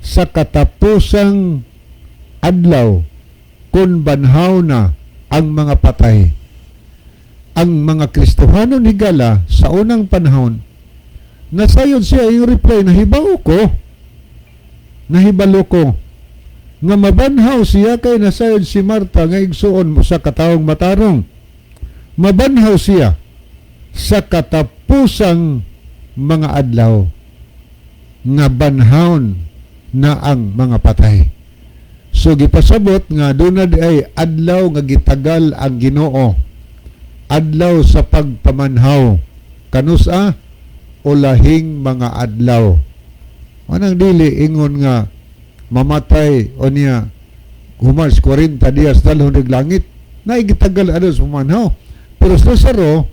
sa katapusang adlaw kung banhaw na ang mga patay." Ang mga Kristohanon, higala, sa unang panahon, nasayon siya yung reply, "Nahibaw ko, nahibalo ko nga mabanhaw siya," kay nasayod si Marta nga igsuon mo sa katawong matarong. Mabanhaw siya sa katapusang mga adlaw nga banhawon na ang mga patay. So gipasabot nga doon na di ay adlaw nga gitagal ang Ginoo. Adlaw sa pagpamanhaw. Kanusa ulahing mga adlaw. Anang dili ingon nga mamatay o niya human 40 dias dalhon og langit na gitagal adlaw sa pamanhaw. Pero sa Lazaro,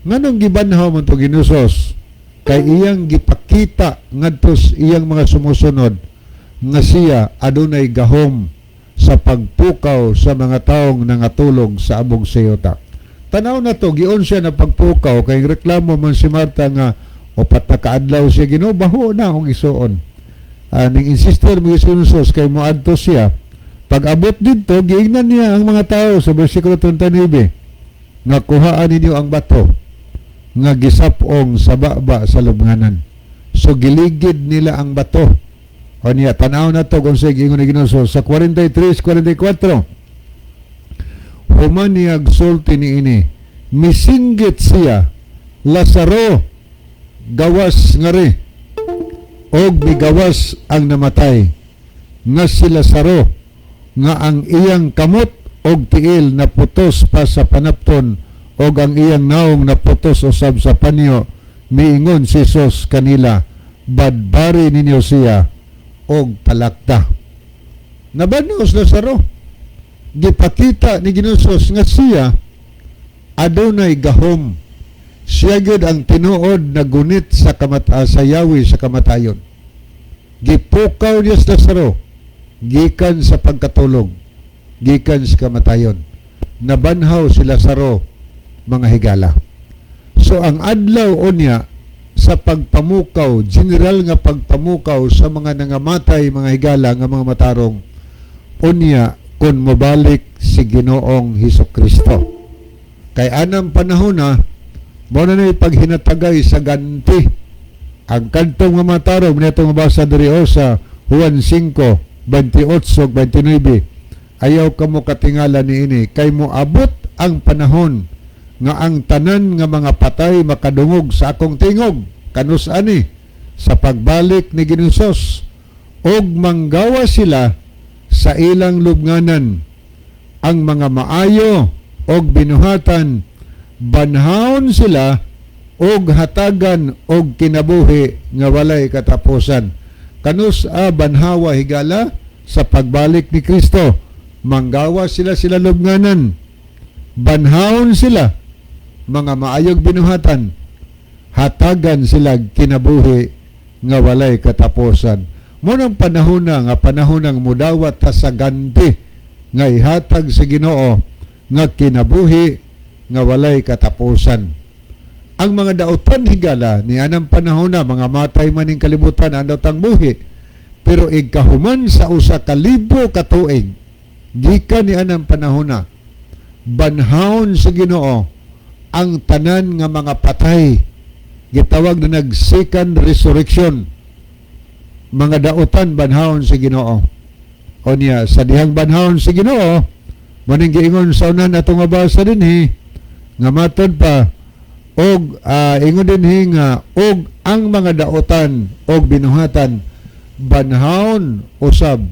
nganong gibanhaw man to Ginoong Hesus? Kay iyang gipakita ngadto sa iyang mga sumusunod nga siya adunay gahom sa pagpukaw sa mga taong nangatulog sa abog sa yuta. Tanaw na to, gion siya na pagpukaw kay reklamo man si Marta nga 4 na kaadlaw siya, Ginoo, baho na akong igsuon. Ning insistir mo Jesus kay moadto siya. Pag abot didto, giingnan niya ang mga tao sa versikulo 39 nga kuhaan ninyo ang bato nga gisap-ong sa baba sa lubnganan. So giligid nila ang bato. O niya, tanaw na to kung sa giingon ni Ginoo sa 43, 44. Human niya sulti niini, misinggit siya, "Lazaro, gawas ngari." Og migawas ang namatay nga si Lazaro nga ang iyang kamot og tiil naputos pa sa panapton og ang iyang naong naputos usab sa panyo. Miingon si Jesus kanila, "Badbari ninyo siya og palakta." Nabanhaw si Lazaro. Gipakita ni Ginoong nga siya adunay gahom. Siya gyud ang tinuod na gunit sa yawi sa kamatayon. Gipukaw niya si Lazaro gikan sa pagkatulog, gikan sa kamatayon. Nabanhaw si Lazaro, mga higala. So ang adlaw unya sa pagpamukaw, general nga pagpamukaw sa mga nangamatay, mga higala, nga mga matarong, unya kung mobalik si Ginoong Hesus Kristo. Kay anang panahon na, mo na na'y paghinatagay sa ganti. Ang kantong mga matarong, niya itong mabasa diri o sa Juan 5, 28, 29. "Ayaw kamo katingala niini, kay mo abot ang panahon nga ang tanan nga mga patay makadungog sa akong tingog." Kanus ani? Sa pagbalik ni Ginoong Hesus, og manggawa sila sa ilang lubnganan. Ang mga maayo og binuhatan, banhawon sila og hatagan og kinabuhi nga walay katapusan. Kanus a banhawa, higala? Sa pagbalik ni Kristo. Manggawa sila sila lubnganan, banhawon sila mga maayog binuhatan, hatagan sila kinabuhi nga walay katapusan. Mo nang panahon na nga panahon ng mudawat ta sa ganti nga ihatag sa Ginoo nga kinabuhi nga walay katapusan. Ang mga dautan, higala, ni anang panahon na mga matay man ning kalibutan ang daotang buhi, pero igkahuman sa 1000 ka tuig gikan ni anang panahon na, banhawon sa Ginoo ang tanan nga mga patay. Gitawag na nag second resurrection. Mga dautan, banhawon sa Ginoo. O niya, sa dihang banhawon sa Ginoo, maning giingon sa unan atong mabasa dinhi nga matod pa og ingon dinhi nga og ang mga dautan og binuhatan banhawon usab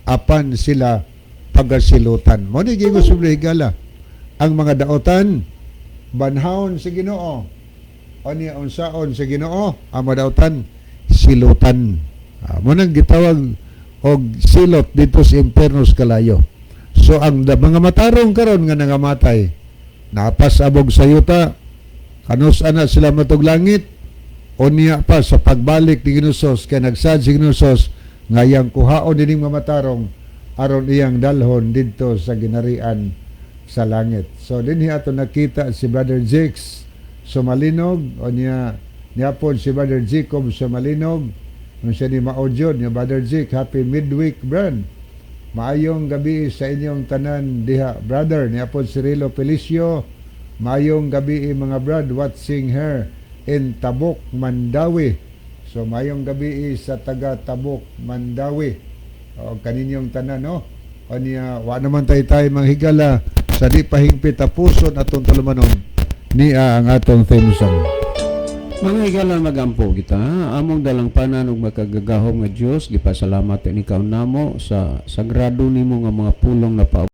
apan sila pagasilutan. Mo ni giingon sa higala, ang mga dautan banhawon sa Ginoo. O niya, unsaon sa Ginoo ang mga dautan? Silutan. Mo nang gitawag og silot dito sa impierno sa kalayo. So ang mga matarong karon nga nangamatay, napasabog sa yuta, kanus ana sila matug langit. Unya pa sa pagbalik ni Ginoong, kay nagsaad si Ginoong nga iyang kuhaon dining mga matarong aron iyang dalhon didto sa ginarian sa langit. So dinhi ato nakita si Brother Jakes Sumalinog, o niya niapon si Brother Jacob Sumalinog. Nung siya ni mao jud ni Brother Jake, happy midweek, brad. Maayong gabi sa inyong tanan diha, brother. Niapon si Rilo Felicio. Maayong gabi, mga brad, watching here in Tabuk, Mandaue. So maayong gabi sa taga Tabuk, Mandaue. O kaninyong tanan, no? O niya, wa naman tayo tayo mga higala sa di pahingpit tapuson atong tulumanon niya ang atong theme song. Mga higala, magampo kita. Among dalangpanan ug makagagahom nga Dios, gipasalamat ni ikaw namo sa sagrado nimo nga mga pulong na pa